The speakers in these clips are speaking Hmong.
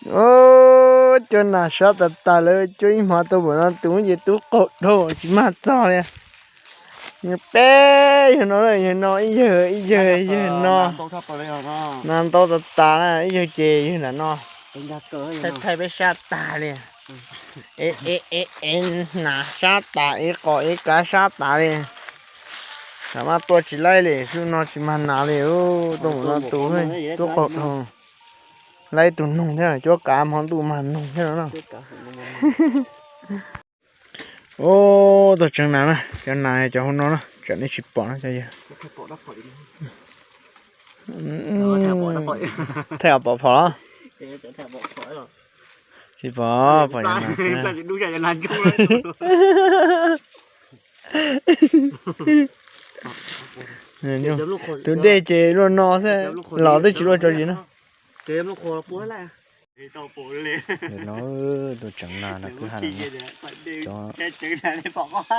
Ub, cua nas sab tas tas lawm, cua ib hmos tau npaum no tus ces tub qaug dhau tsis mag txog li. Peb yawg no, yawg no ib yawg, ib yawg, ib yawg no. Nas ntau tas tas na, ib yawg ces yawg nram no. Thaij thaij peb sab tas li. E e e, nas sab tas, ib qos ib kav sab tas li. Tam mab tua tsis laib li, xub no tsis mag nas li. Tuaj mus no tus tub qaug dhau. Laib tus noog thiab, cuab kav hmo ntuj mag noog thiab no na. Ub, tuaj tseev nas na, cov nas cov hauv no na, tsam nej tsis pom na cov yawg. Thaij os, pom phom los? Tsis pom, pom cov nas. Tus dej ces luaj no xwb, los twb tsis luaj tso zis na. Ntawm no tuaj tseev nas no kwj ha no, cov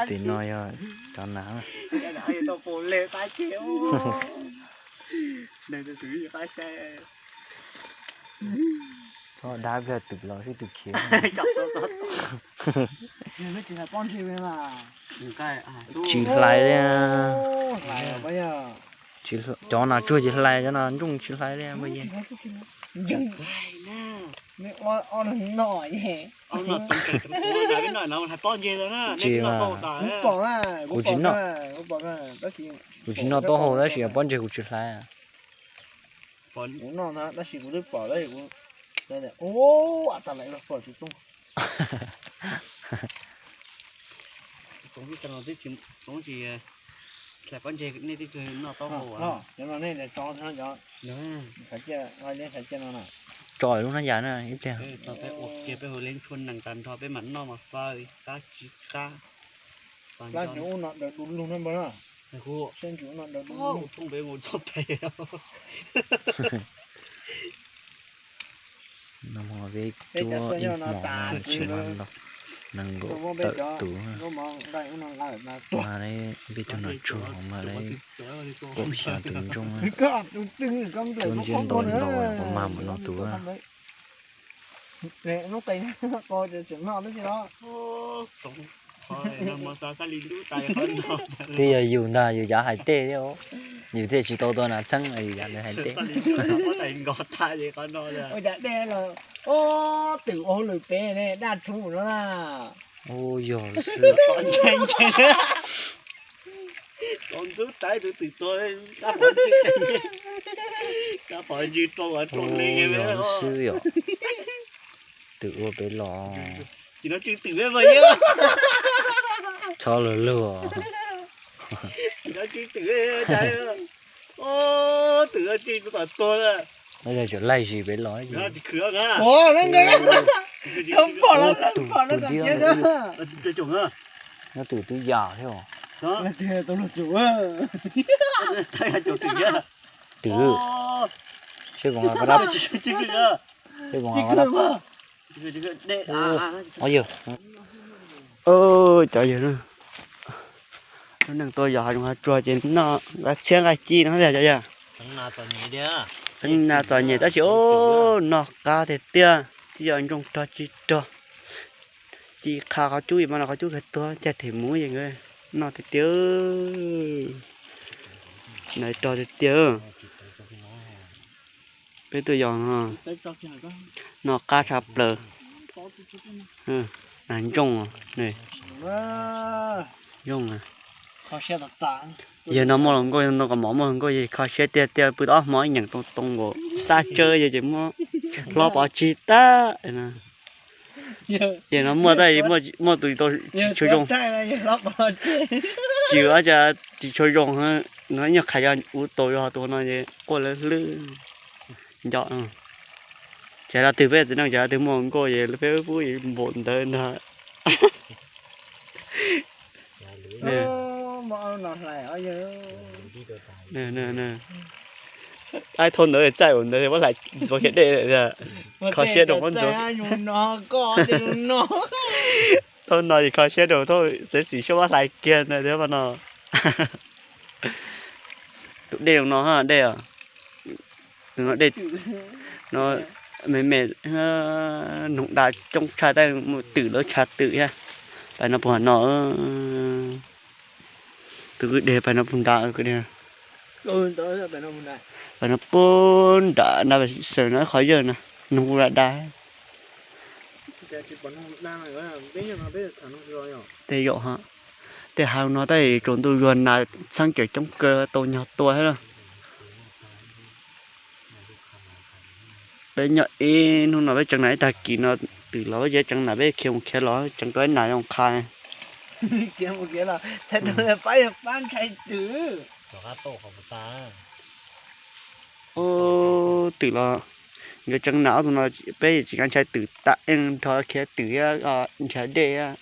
tim no yog cov nas. Txhob dab kiag twm los sib tw khiav. Tsis hlais li. Cov nas tsuag tsis hlais, cov nas ntsooj tsis hlais li. Tsis, kuv tsis noj, kuv tsis noj taub hau tab sis pob ntseg kuv tsis hlais. Kuv noj tab sis kuv twb pom tab sis kuv, tso lub hnab yas na ib pliag. No peb cuab ib hmos no tsis muaj nees nkaum tawm tus. Mag li peb tug nas tsuag, mag li kaum xya tus ntsooj. Cuab ntsia ntau ntau los mag npaum no tus. Twb yog yus ntag, yus yav hais tej thiab, yus thiaj tsis tau tua nas txheeb, yus yav ntawd hais tej. Twm ua hauj lwm pem ne, daj rhuv no na. Ub, yog xwb. Ub, yog xwb yom. Twm ua pem los. Txhob luag luag. Tus twm laig zis pem los. Tus ntiab, nyob twm twb yam thiab. Twm, seb puas nqa koj dab, seb puas nqa koj dab. Yog, cov yawg, lub neej tuaj yos hav zoov hav tsuag ces noj nqa txhiab nqa ci no tiag cov yawg. Xeeb nas txom nyem tab sis noj qab tiag tiag, twb yog ntsooj rog ci rog. Ci qha qhov cub, mas no qhov cub kawg tuag cag them muv es noj tiag tiag. Nas rog tiag tiag. Peb tuaj yos no, noj qab tshaj plaws. Nas ntsooj, ntsooj. Yawg no muaj hluas nkauj, yawg no kos mov muaj hluas nkauj, yawg kho siab tiag tiag, pw tau ob hmo ib nyeem too too nkaus, txaj tsawb yawg ces muab hlob pov tseg tag. Yawg no muaj tab muaj tus tsis tshua zoo, tsis ua cas, tsis tshua zoo, no ib nyuag qhais yog ua tau yog tus no es quaj lawv hlwb nco. Ces leej twg peb txiv neej ces leej twg muaj hluas nkauj ces peb pub npaum ntawd ntag. Aib, thaum ntawd txaij ua ntawd muab hlais ntxuav kiag dej, kho siab rau muab ntxuav. Thaum no ces kho siab rau, thaum xeeb xim siab muab hlais kiag ntawd thiab no. Tus dej no ha, dej os. Tus no dej no, Me me, noog da coob tshaj, tab mus twm lawv tshav twm thiab. Pais no puag no, tus kwj deg pais no puag nrad, pais no puag nrad na, xaws no qhov yawg no, noog da da. Tej zaum ha, tej hav no tab tsaus ntuj zuag nas txheeb cawm coob kawg tau nyog tua thiab. Peb nyob ib hnub no peb tseev nas ib tag kis no, twm los peb tseev nas peb khiav mus khiav los tseev tau ib nas zoo qha. Twm los nkawd tseev nas ob tug no, peb tsis nco ntshai twm tam eej nrho khiav twm thiab nrhiav dej thiab.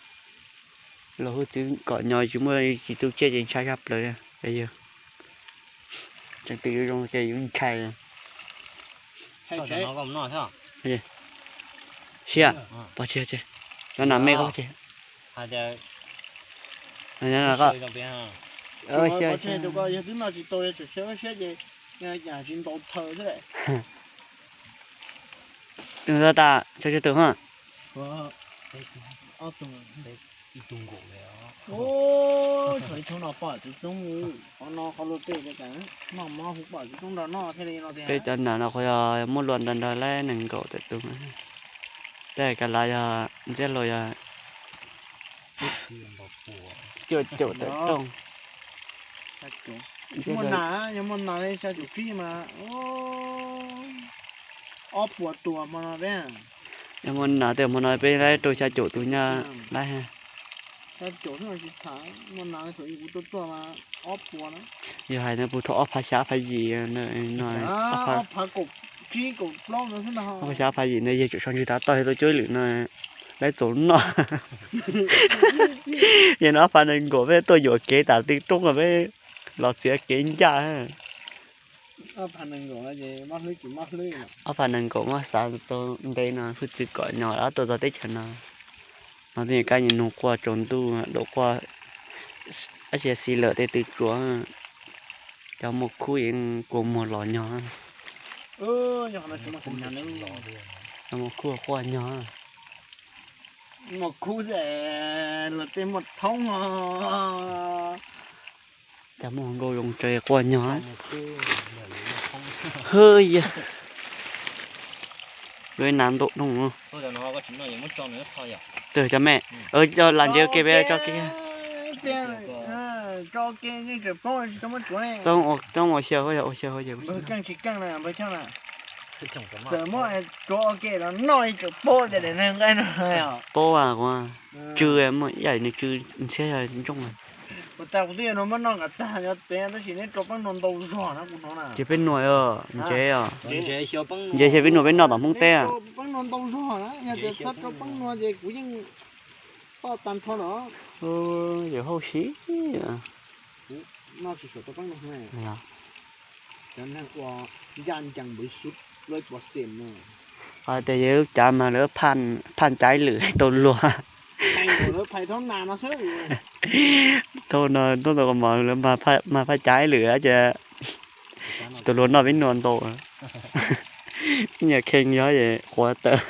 Los hwj txwv kom nyo tsis muaj tsis tu tsiaj ces ntshai tshaj plaws. Tseev twm yuav zoo ces yuav ntshai. Siab, pov tseg, cov nas me koj tseg. Tus tas, tsis tus ha. Peb cov nas no qhov yog muab luaj ntawd nrog lab nees nkaum tawm tus. Tej kav lav yog ntxiab hluas yog cuaj caum tawm rooj. Yog muaj nas li xya caum fij mas ob puas tus hmo no peb. Yog muaj nas tej hmo no peb laib rau xya caum tus nyab laib. Yog hais no puag thaum ob phav xya ob phav yim no, ob phav xya ob phav yim no yog tseem so ntsig tav toj thiab tuaj cuab lwm no laib txaus noj. Yog no ob phav nees nkaum peb tuaj yuam kev tas tw roob peb los txiav kev ncaj. Ob phav nees nkaum muab xav tau ntev no hwj txwv kom nyo ob tuaj txog teb chaws no. No twb yog kab nyuam nug quaj tsaus ntuj dua quaj, ab tsi xis lawm tej tw tsuav, cov muaj khub kua muag los nyog. Cov muaj khub quaj nyog. Muaj khub los tej muaj thoob. Cas muaj nkauj zoo tsev quaj nyog. Hwb yog, lub ib nas ntau rooj. Tawg cov me, lam ntsev ua ke peb tso ke. Txob ua xyaw, ua xyaw, ua xyaw. Paub a, tsw, muaj ib yam nws tsw ntxhiab yog ntsooj. Ces peb nua ntsev os, ntsev xyaw peb nua peb noj tom Hmoob teb. Ces hauj si. Tias yog lub cav mas lawv phaj cav lwm tau luag. Thaum no tub tau mos lawv mag phaj cav lwm ces tus luag noj peb nua ntau. Nyias kheej yog es quav tawm.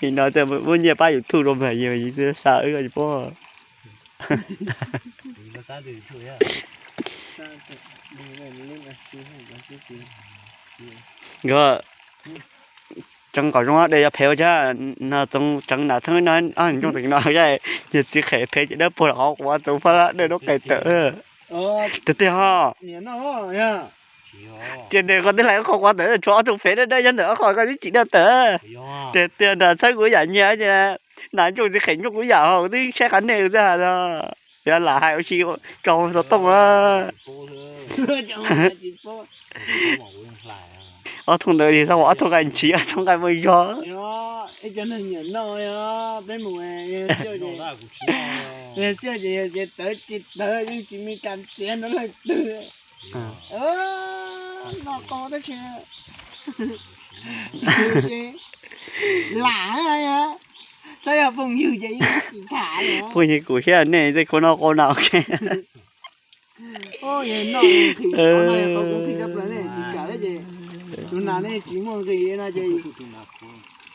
Nim no muab nyiaj pab YouTube rau mas yus xav wb tsis paub. Nkawd tseev kom zoo de yog phem ua cas no tseev nram theeb no ob ntsooj no yog txiv qhem phem ces dawb paug los qhov quav tus phab dawb dub qes tawm. Tiag tiag ho. Tiag tiag koj twb hais qhov quav tawm tshuav ob tug phem dawb dawb nyob ntawm ob qhov koj twb tsim dawb tawm. Tiag tiag nram txhawb kuv yam nyias ces nas ntsooj txiv qhem ntsooj kuv yam ho kuv twb saib qhov nej xwb has. Yog lam hais ua si tso xov tooj. Ob thooj ntawd txhob ua ob thooj nqaij ntshiv, ob thooj nqaij muaj zog. Tawv tsis tawv yeej tsis me kas tiav nrog leej twg. No qo tab sis lam, saib yog phooj ywg ces yeej tsis tham. Phooj ywg kuv thiab nej tej khub no qau na, ok. Yog noj nqhis no yog tau kuv nqhis cov plaws ne, tsis kam li ces tus nas ne tsis muaj nqhis no ces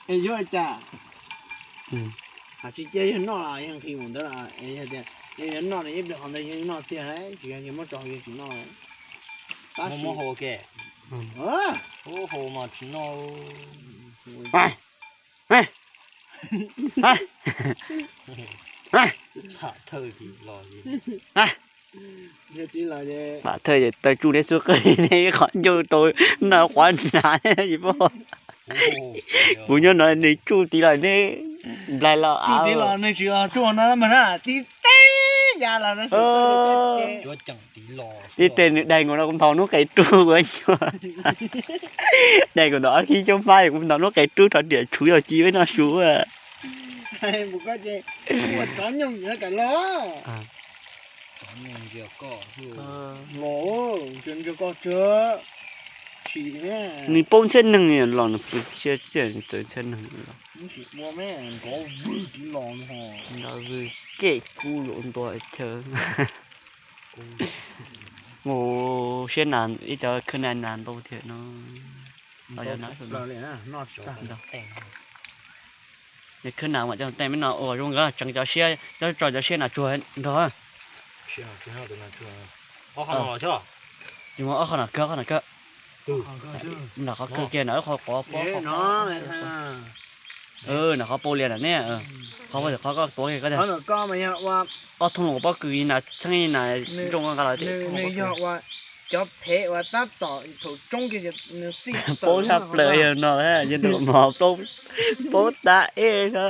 es yuav cas? Hais tsis cia yog noj los yog nqhis mus ntawd los yog tias yog noj no ib pliag qhov ntawd yog noj tiag, tsis yog muab tso hauv yog tsis noj. Tab sis muab hau ke, hau mas tsis noj. Thawj los, pam thawj ces tawg tsuj neb xub qw, neb qhov ncauj tau noj quav hnav tsis paub. Kuv nyob no nws tsuj tiv los neb nplaig los av. Tib teg nws daig nkaus no kuv ntaus hnub qes rub ua nyuag, daig nkaus ntawm ob khib xyoob hmab es kuv ntaus hnub qes rub rho riam tshuv yog ci peb noj su. Nws paub ntxhiab neeg los nws txawv ntxhiab neeg. Nrov vwg kej kub luam ntua chaw. Mus siab nas ib cov khawb nas nas ntau thiab no. Khawb nas mam coj teem peb no ua zoo nkawd tseev cov siab, coj tso cov siab nas tsuag nrog. Tsis muaj ob qho nas kawg, ob qho nas kawg. Nram qhov kawg kiag na, qhov quav pob, nram qhov pau lias na ne. Qhov, qhov koj tuav kiag ko, ob thoob los pob kws na txheeb na zoo nqa los. Cov phem uas tab tom thaum tsoob kiag nws xij paub tshaj plaws yog no, yog nram mos paub tab eb no.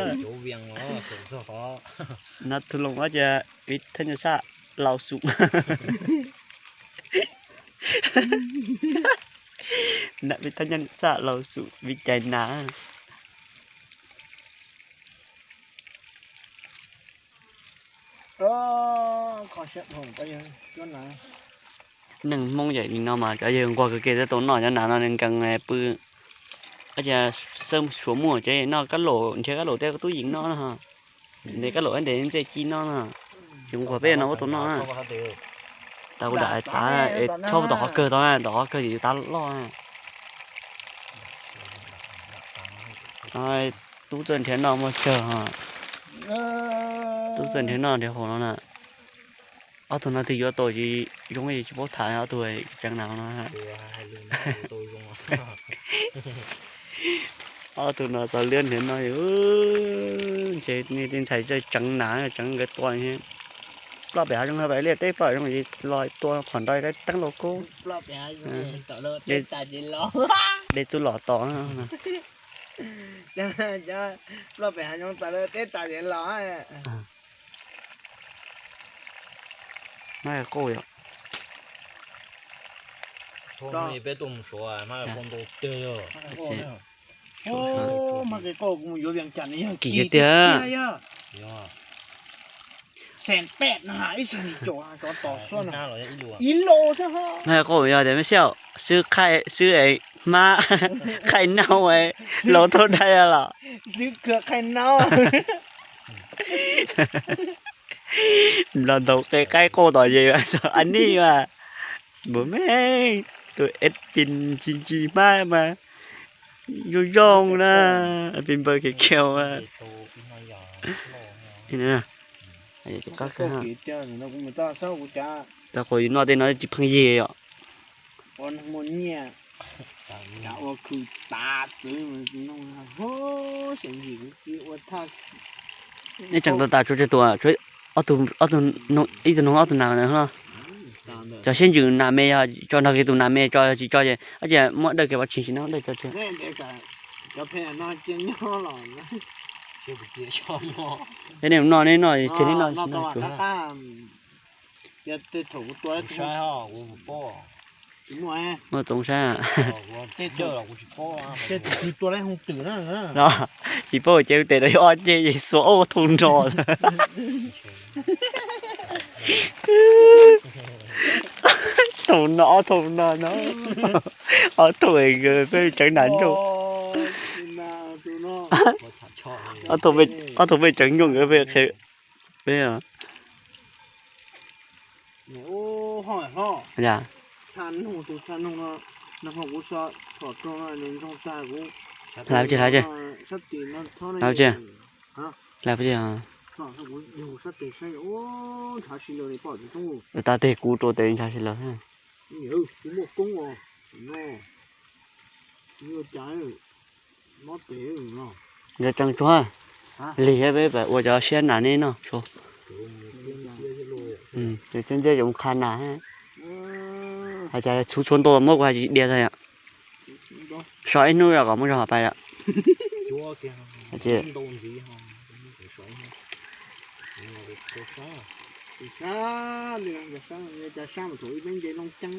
Nab thu loo ob ces vib thab nyaj xaj laus xum. Vib thab nyaj xaj laus xum vib cais nas. Neeg Hmoob yam li no mas cov yawg nquag kawg kiag twb tau noj cov nas no nkees pw. Ab, xab suav muaj ces noj kab laum, nrhiav kab laum tej tub yees noj no. Ntes kab laum ntes ntxej ci noj no. Tsis nquag peb no ua tau noj. Tas kuv dam tas, thaub tom qhov kawg tau na, tom qhov kawg ces yus tav loj. Tub txawj nrhiav noj muaj tsawg. Tub txawj nrhiav noj nrhiav haus no na. Ob tug no twg yuav tau ces zoo, tsis paub tham ob tug tseev nas no. Ob tug no txog liab nrhiav noj, ntshe nej tej ntxhais tseev nas tseev nkawd tua. Ploj pem hav zoov, pem liaj teb ploj pem hav zoov ces los tua qhov nrau kab teeb lauj kaub. De txuj lom tos. Hmab qauj yom. Kim tiag. Hmab qauj yog tias mej xwb, xwb hmab qhaij naub los tau dai los. Nplog ntaus qe qaib qauj tom zes, a nij mas, npam me, tus es pin ntsis ntsis hmab mas zoo zoo na, pin npaws khiav khiav. Tau qhov yus noj tej no tsis pheej yig os. Nej tseem tau tas tsuav tsawg tus, ib tug noog ob tug nas no. Cov siab ntsws nas me yog tso nrog kiag tus nas me, tso tsis tso ces, ces muab dawj kiag pov tseg tsis no dawj tso tseg. Ces nej mus noj nej noj, ces nej noj tsis noj tsuav. Muaj txoov saib. Tsis paub ces tes rau ob ceg ces xuas ob tug nrog. Thaum no ob thaum no no, ob thaum nkawd peb tseev nas nrog. Ob thaum peb tseev nrog nkawd peb qhia peb. Hlais tsi, hlais tsi, hlais tsi, hlais tsi. Tas tes kuv rau tes ntshav si lawm. Yog tseem tsuag, lig peb pab ua cov siab nas nej noj tso. Ces ntse ntse yuav mus qha nas, hais tias txhuv txhua ntu muab kuv hais tsis dias tag yom. So ib hnub yom kom muab zog pais yom. Sab, sab mas thaum ib peb nce Looj Ceeb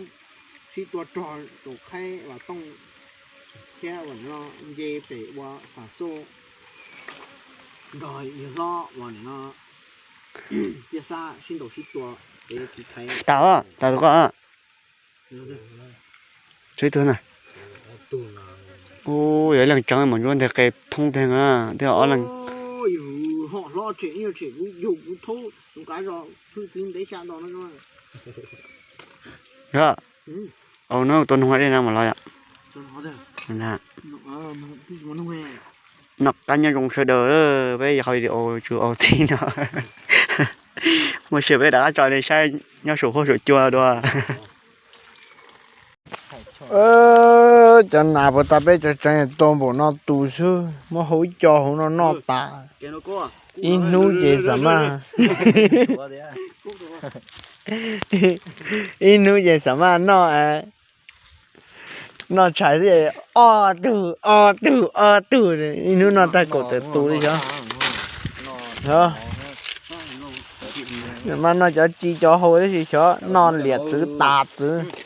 sib tua rog tus qhaib Vam Tooj thiab Vam Nyob nce pem ua Xam Xuj nrog yawg hlob Vam Nyob Txiaj Xab sib ntaus sib tua, peb tiv thaiv. Tas, tas tus koj. Tshuav ib tug na. Ub, yog ib leeg tseev mas ntsuab nteg qe thoob nteg na, twb ob leeg. Yog, tua noog dej na mas los yom. Noj qab nyob zoo sawv daws, peb yog qhov video tsuas ua txij no. Muaj sia peb rov qab tso nej saib nyob saum huab saum cua dua. Cov nas puas tas peb tseem tseev tua npaum no tus xwb, muab hau ib co hauv no noj tas. Ib hnub ces xam maj, ib hnub ces xam maj noj, noj tshais xwb ob tug ob tug ob tug, ib hnub noj tag kaum tawm tus li xyov. Mas noj cov ci cov hau tab sis xyov noj liam txwv tas txwv.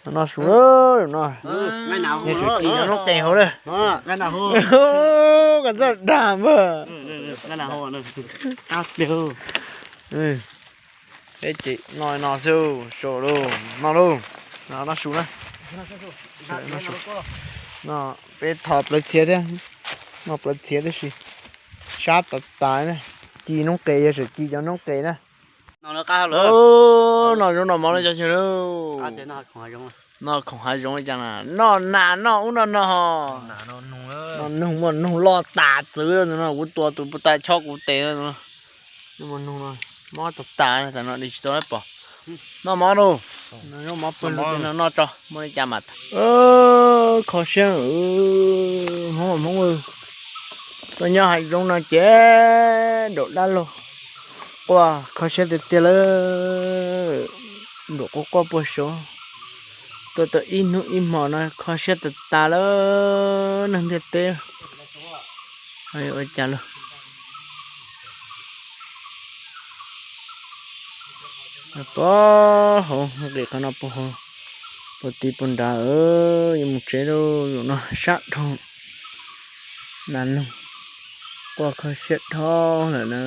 No su no, ci cov noob qes hauv lawm. Koj txoj dag npawg. Peb ces no no xwb, sau lauj, no lauj. No su na. No peb thov plawv txhiav thiab, noj plawv txhiav tib si, sab tas tas na. Ci noob qes, yog tseem ci cov noob qes na. No zoo no mov no cov xyov lauj. No khoom hav zoov li cas na, noj nas noj ub noj no ho. Noj noog, muaj noog loj tas txwv no, kuv tua tus puas tas chob kuv tes no. Muaj noog no, mob tas tas tam no li tsis tau pom. Noj mov lauj. Noj mov pw no noj tso, muaj li cas mas tas. Kho siab, Hmoob Hmoob, tuaj nyob hav zoov no ces nraum dab laug quaj kho siab tiag tiag lawm. Nraum quaj quaj puag saud, tuaj tau ib hnub ib hmo no kho siab tas tas lawm neeg ntiaj teb. Ua cas lauj? Puag hauv nqis qhov no puag hauv, puag tid puag nrad, yuav mus tsev lauj. Zaum no sab dhau, nas noog quaj kho siab dhau lawm na.